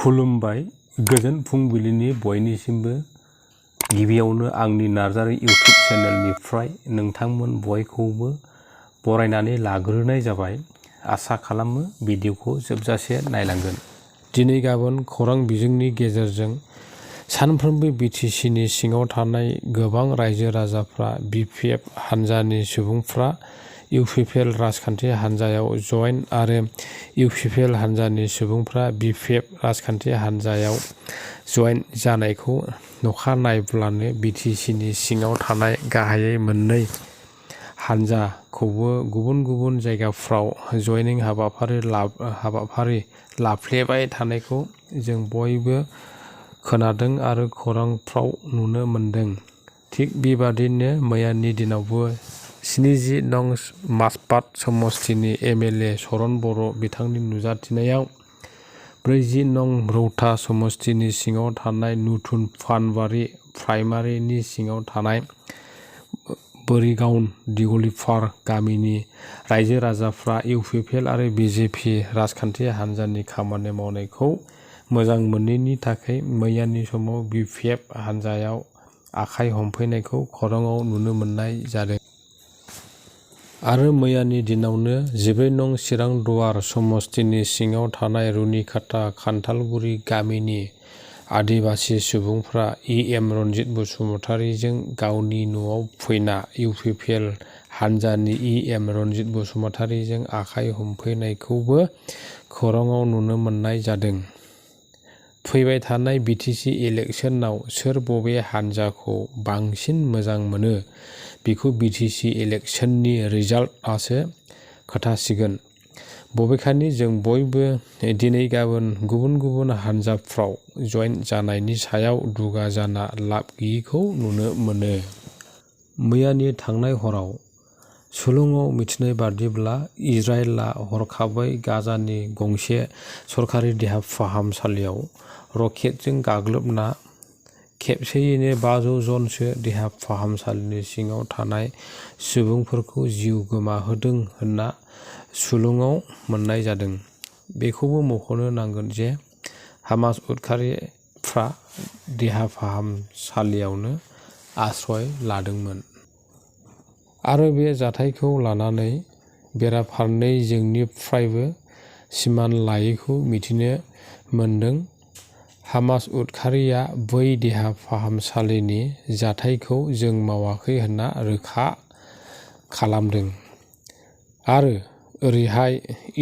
खुलुमबाय गोजोन फुंबिलिनि बयनिसिमबो गिबियावनो आंनि नार्जारी इउटुब चेनेलनिफ्राय नोंथांमोन बयखौबो बरायनानै लाग्रोनाय जाबाय। आसा खालामो भिडिअखौ जोबजासे नायलांगोन। दिनै गाबोन खौरां बिजोंनि गेजेरजों सानफ्रोमबो बिटिसिनि सिङाव थानाय गोबां रायजो राजाफ्रा बिपिएफ हान्जानि सुबुंफ्रा इउपिपिएल राजखान्थि हान्जायाव जयेन आरो इउपिपिएल हान्जानि सुबुंफ्रा बिपिएफ राजखान्थि हान्जायाव जयेन जानायखौ नखानायब्लानो बिटिसिनि सिङाव थानाय गाहायै मोननै हान्जाखौबो गुबुन गुबुन जायगाफ्राव जयनिं हाबाफारि लाफ्लेबाय थानायखौ जों बयबो खोनादों आरो खौरांफ्राव नुनो मोनदों। थिग बेबादिनो मैयानि दिनावबो 70 नं माजबाद समस्तिनि एमएलए चरण बर' बिथांनि नुजाथिनायाव 40 नं रौता समस्तिनि सिङाव थानाय नुथुन फानबारि प्राइमारिनि सिङाव थानाय बोरिगावन दिगलिपार गामिनि रायजो राजाफ्रा इउपिपिएल आरो बिजेपि राजखान्थि हान्जानि खामानि मावनायखौ मोजां मोनैनि थाखाय मैयानि समाव बिपिएफ हान्जायाव आखाइ हमफैनायखौ खौराङाव नुनो मोननाय जादों। आरो मैयानि दिनावनो 14 नं चिरां दुवार समस्तिनि सिङाव थानाय रुनिखाता खान्थालगुरि गामिनि आदिबासि सुबुंफ्रा इएम रनजित बसुमतारीजों गावनि न'आव फैना इउपिपिएल हान्जानि इएम रनजित बसुमतारीजों आखाइ हमफैनायखौबो खौराङाव नुनो मोननाय जादों। फैबाय थानाय बिटिसि इलेक्सनाव सोर बबे हान्जाखौ बांसिन मोजां मोनो बेखौ बिटिसि इलेक्सननि रिजाल्टआसो खोथासिगोन। बबेखानि जों बयबो दिनै गाबोन गुबुन गुबुन हान्जाफ्राव जयेन जानायनि सायाव दुगा जाना लाब गैयिखौ नुनो मोनो। मैयानि थांनाय हराव सुलुङाव मिथिनाय बादिब्ला इजराइलआ हरखाबै गाजानि गंसे सरकारि देहा फाहामसालियाव रकेटजों गाग्लोबना खेबसेयैनो 500 जनसो देहा फाहामसालिनि सिङाव थानाय सुबुंफोरखौ जिउ गोमाहोदों होनना सुलुङाव मोननाय जादों। बेखौबो मख'नो नांगोन जे हामास उदखारिफ्रा देहा फाहामसालियावनो आश्रय लादोंमोन। आरो बे जाथायखौ लानानै बेराफारनैजोंनिफ्रायबो सिमान लायैखौ मिथिनो मोनदों। हामास उदखारिया बै देहा फाहामसालिनि जाथायखौ जों मावाखै होनना रोखा खालामदों। आरो ओरैहाय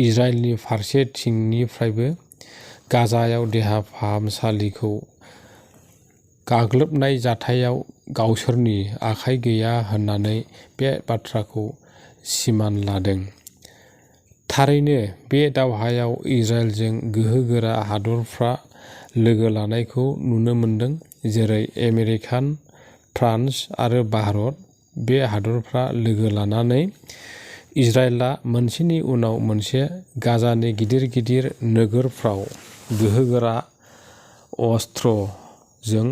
इजराइलनि फारसेथिंनिफ्रायबो गाजायाव देहा फाहामसालिखौ गाग्लोबनाय जाथायाव गावसोरनि आखाइ गैया होननानै बे बाथ्राखौ सिमान लादों। थारैनो बे दावहायाव इजराइलजों गोहोगोरा हादरफ्रा लोगो लानायखौ नुनो मोनदों, जेरै आमेरिका, फ्रान्स आरो भारत। बे हादरफ्रा लोगो लानानै इजराइलआ मोनसेनि उनाव मोनसे गाजानि गिदिर गिदिर नोगोरफ्राव गोहोगोरा अस्त्रजों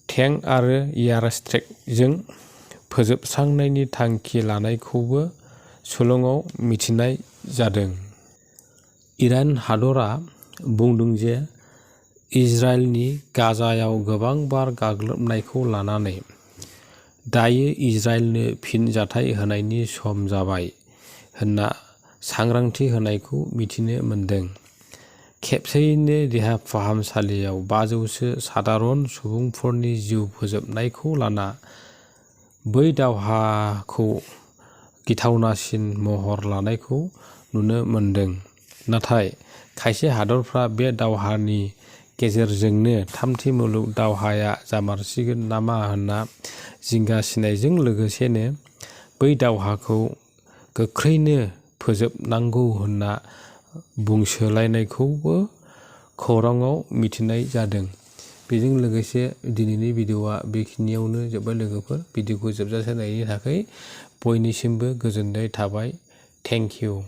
टेंक आरो एयार स्ट्राइकजों फोजोबस्रांनायनि थांखि लानायखौबो सुलुङाव मिथिनाय जादों। इरान हादरा बुंदों जे इजराइलनि गाजायाव गोबांबार गाग्लोबनायखौ लानानै दायो इजराइलनो फिनजाथाय होनायनि सम जाबाय होनना सांग्रांथि होनायखौ मिथिनो मोनदों। खेबसेयैनो देहा फाहामसालियाव 500सो सादारन सुबुंफोरनि जिउ फोजोबनायखौ लाना बै दावहाखौ गिथावनासिन महर लानायखौ नुनो मोनदों। नाथाय खायसे हादरफ्रा बे दावहानि गेजेरजोंनो थामथि मुलुग दावहाया जामारसिगोन नामा होनना जिंगासिनायजों लोगोसेनो बै दावहाखौ गोख्रैनो फोजोबनांगौ होनना बुंसोलायनायखौबो खौराङाव मिथिनाय जादों। बेजों लोगोसे दिनैनि भिडिअआ बेखिनियावनो जोब्बाय लोगोफोर। भिडिअखौ जोबजासे नायनायनि थाखाय बयनिसिमबो गोजोननाय थाबाय। Thank you.